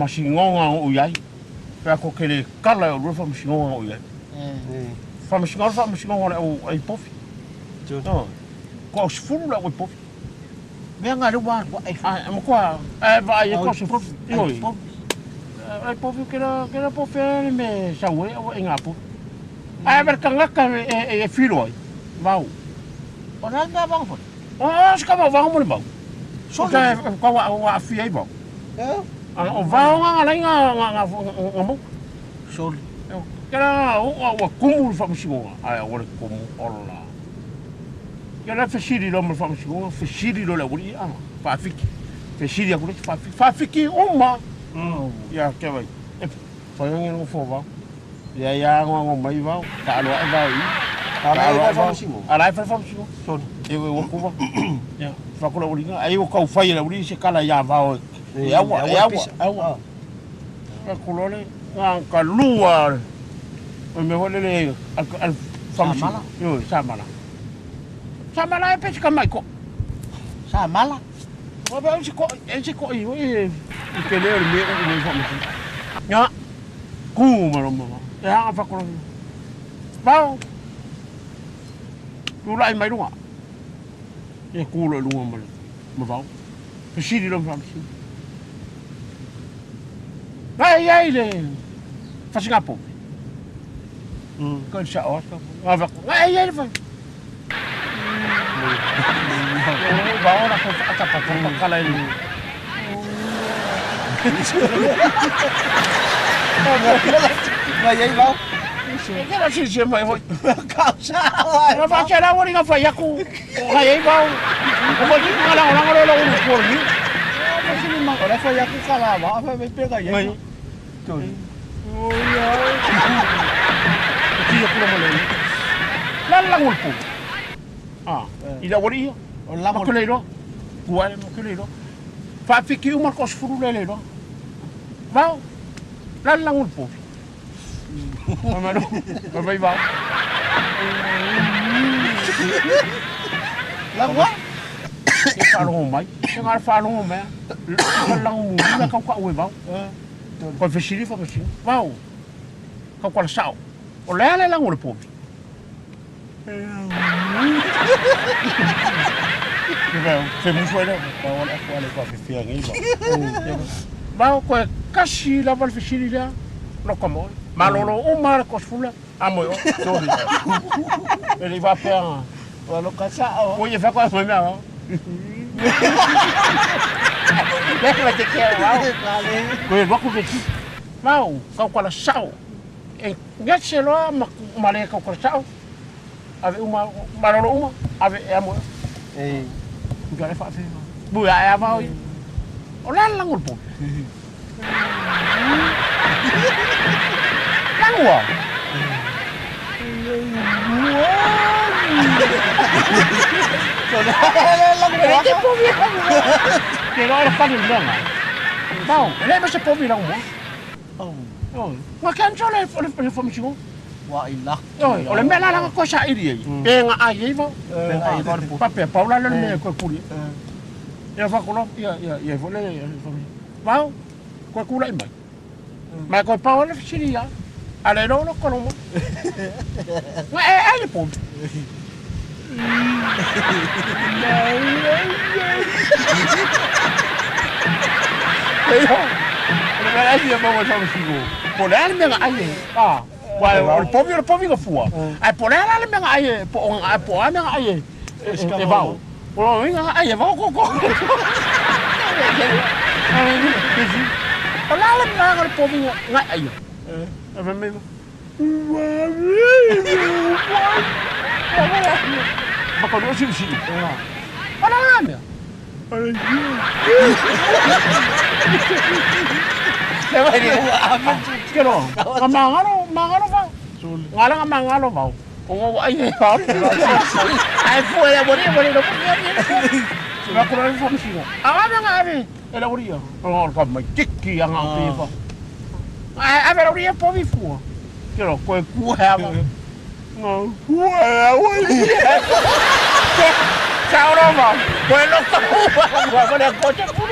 Masinoga o i ai. Pe a ko ke le kala e o lua faamasinoga o i ai. Faamasinoga le faamasinoga o le au ai pofi. Ko au sefulu le au ai pofi. Mea nga le ua alu ai. Ai, matua, e vaai e ko se pofi. Ioi. Ai pofi ke la ke la pofi e me sau e au e ngā pofi. Ai ver kangaka e e filo ai. Vau. O la nga vanga foi. O se ka vau vanga mo le vau. So ka ka wa wa fia i vau. O vao nga nga nga nga nga nga mo. Soli. Ke la o ua kumu le faamasinoga, ae aua le kumu ola. Ke la fesili loa ma le faamasinoga, fesili loa le aualii a faafiki. Fesili atu le isi faafiki, faafiki uma. Ia ke vai. E fai ngi no fo vao. Ia ia ngo ngo mai vao, ka alo ai vao i. Ka alo ai faamasinoga. Ala ai faamasinoga. Soli. E ua kuva. Ia, fa ko le aualii ai o kau fai le aualii se kala ia vao. E aua, e aua, aua. Ka kulole nga ka lua o me hole le al Samala. Yo, samala. Samala e pesi ka mai ko. Samala. O ba si ko e si ko i e i ke le o le me o me fa mo. Nya. Ku ma lo ma. E ha fa ko. Vao. Tu lai mai lunga. E ku lo lunga ma ma vao. Fesili lo fa. Ai ai le fasiga povi. Ko sa o ka. Nga va ko. Ai ai le fa. Va ora ko ata pa ko kala ni. Vai ai vau. E ke la si se mai hoi. Ka sa ai. Nga fa che la wori nga fa yaku. Ai ai vau. O mo ti nga la nga lo lo ko ni. O le fa yaku ka la va fa me pega ia. Toli. O ia. Ti ko mo le. La la ngol po. Ah, i la wori ia. O la Ma kule ro. Kua ma kule ro. Fa fiki uma ko sfuru le le ro. Vau. La la ngol po. Ma no. Ma vai vau. La wa. E wharongo mai. E ngā wharongo mai. Ka lango mu la kau ka ue vau. Ko fesili fa fesili. Vau. Kau kala sao. O le ale lango le povi. Ke vau, fe musu ele, pa wala ko ale ko fe fia ngi vau. Vau ko kasi la val fesili lea. Lo ka mo. Malolo o mara ko sfula. A mo o. Sorry. Ele va pea. Wa lo ka sa o. Ko ye fa ko mo mea. Le ma te kia vau. Ko e waku ke ki. Vau, kau kala sao. E ngetse loa ma ma le kau kala sao. Ave uma malolo uma, ave e amo. E. Nga le fa fe. Bu ya e vau. O la la ngol po. Langua. La E te povi Ke lo le fani lenga. Vau, le ma se povi la mo. Oh. Oh, nga kan le le le fomisigo. Wa i la. Oi, o le mea la la ko sa iri ai. Pe nga ai ai vau. Ai va po. Pa pe paula le me ko kuri. Ia fa ko ia ia ia fo le Vau, ko kula i mai. Mai ko pa le siri ia. Ale lo lo ko mo. Nga e ai le po. Ei ho. Le mea ai ia mo sa sigo. Po le ale mea ai e. Ah. Wa o le povi o le povi ga fua. Ai po le ale mea ai e po o po a mea ai e. E vau. O inga ai e vau ko ko. O la le mea le povi nga ai. E me me. Ma ko no si si. O la la mea. Le vai ni. Ke ro. Nga mangalo, mangalo vau. Nga la nga mangalo vau. O ngo ai e vau. Ai fu e wori wori no fu ni. Ma ko ro fu si. A nga nga ave. E la wori. O ka mai tiki a nga pe fa. Ai ave la wori po vi fu. Ke ro ko ku ha va. Nga ku ha wori. Chao no va. Ko lo ka hu va. Ko le ko te fu.